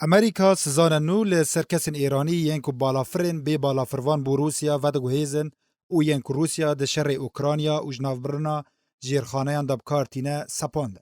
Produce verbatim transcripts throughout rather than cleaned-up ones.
Amerîka sizane nû li ser kesên Êranî yên ku balafirên bê balafirvan bo Rûsya vediguhêzin û yên ku Rûsya di şerê Ukrayna û ji navbirina jêrxaneyan de bi kar tîne sepandin.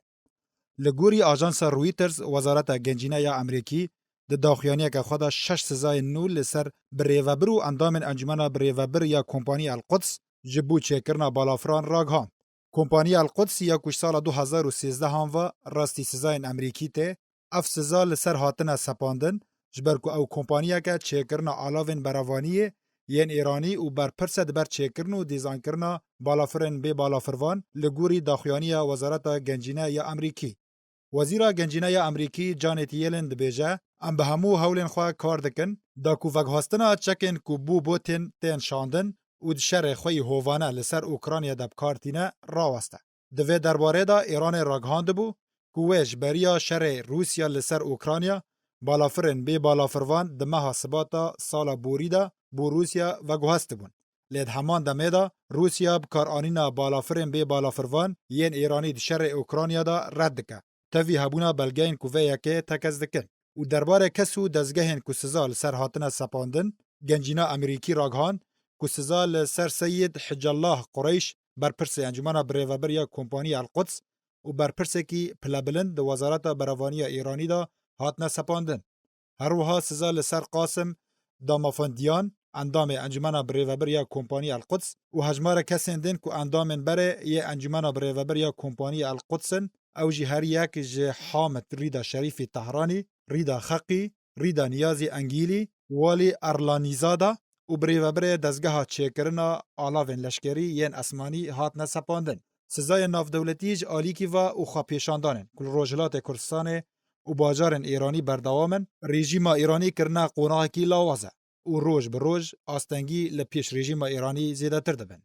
Li gorî ajansa Reuters, Wezareta Gencîne ya Amerîkî di daxuyaniyeke xwe de şeş sizayên nû li ser birêvebir û endamên Encûmena Birêvebir ya Kompanî El Quds ji bo çêkirina balafiran ragihand. Kompanî El Quds ya ku ji sala du hezar û sêzdeh ve rastî sizayên Amerîkî tê, ev siza li ser hatine sepandin, ji ber ku ew kompaniyeke çêkirina alavên berevaniyê yên Êranî û berpirs e di ber çêkirin û dîzaynkirina balafirên bê balafirvan, li gorî daxuyaniya Wezareta Gencîne ya Amerîkî. Wezîra Gencîne ya Amerîkî Janet Yellen dibêje, em bi hemû hewlên xwe kar dikin, da ku veguhastina çekên ku bo bo tên tên şandin û di şerê xwe yî hovane li ser Ukrayna de bi kar tîne raweste. Di vê derbarê de Îranê ragihandibû ku wê ji beriya şerê Rûsya li ser Ukrayna balafirên bê balafirvan di meha Sibata sala borî de bo Rûsya veguhestibûn. Lê di heman demê de Rûsya bikaranîna balafirên bê balafirvan yên Îranî di şerê Ukrayna de red dike. Tevî hebûna belgeyên ku vê yekê tekez dikin. Û derbarê kes û dezgehên ku siza li ser hatine sepandin, Gencîna Amerîkî ragihand ku siza li ser Seyid Hicallah Qureyş, berpirsê Encûmena Birêvebir ya Kompanî El Quds û berpirsekî pilebilind di Wezareta Berevaniya Îranî de hatine sepandin. Her wiha siza li ser Qasim Damafandiyan, endamê Encûmena Birêvebir ya Kompanî El Quds û hejmara kesên din ku endamên berê yê Encûmena Birêvebir ya Kompanî El Quds in, ew jî her yek ji Hamid Rîda Şerîfî Tehranî, Rîda Xeqî, Rîda Niyazî Engîlî, Walî Erlanîzada û birêvebirê dezgeha çêkirina alavên leşkerî yên esmanî hatine sepandin. Sizayên navdewletî ji alîkî ve û xwepêşandanên ku li Rojhilatê Kurdistanê û bajarên Êranî berdewam in, rejîma Îranî kirine qonaxekî lawaz e û roj bi roj astengî li pêş rejîma Îranî zêdetir dibin.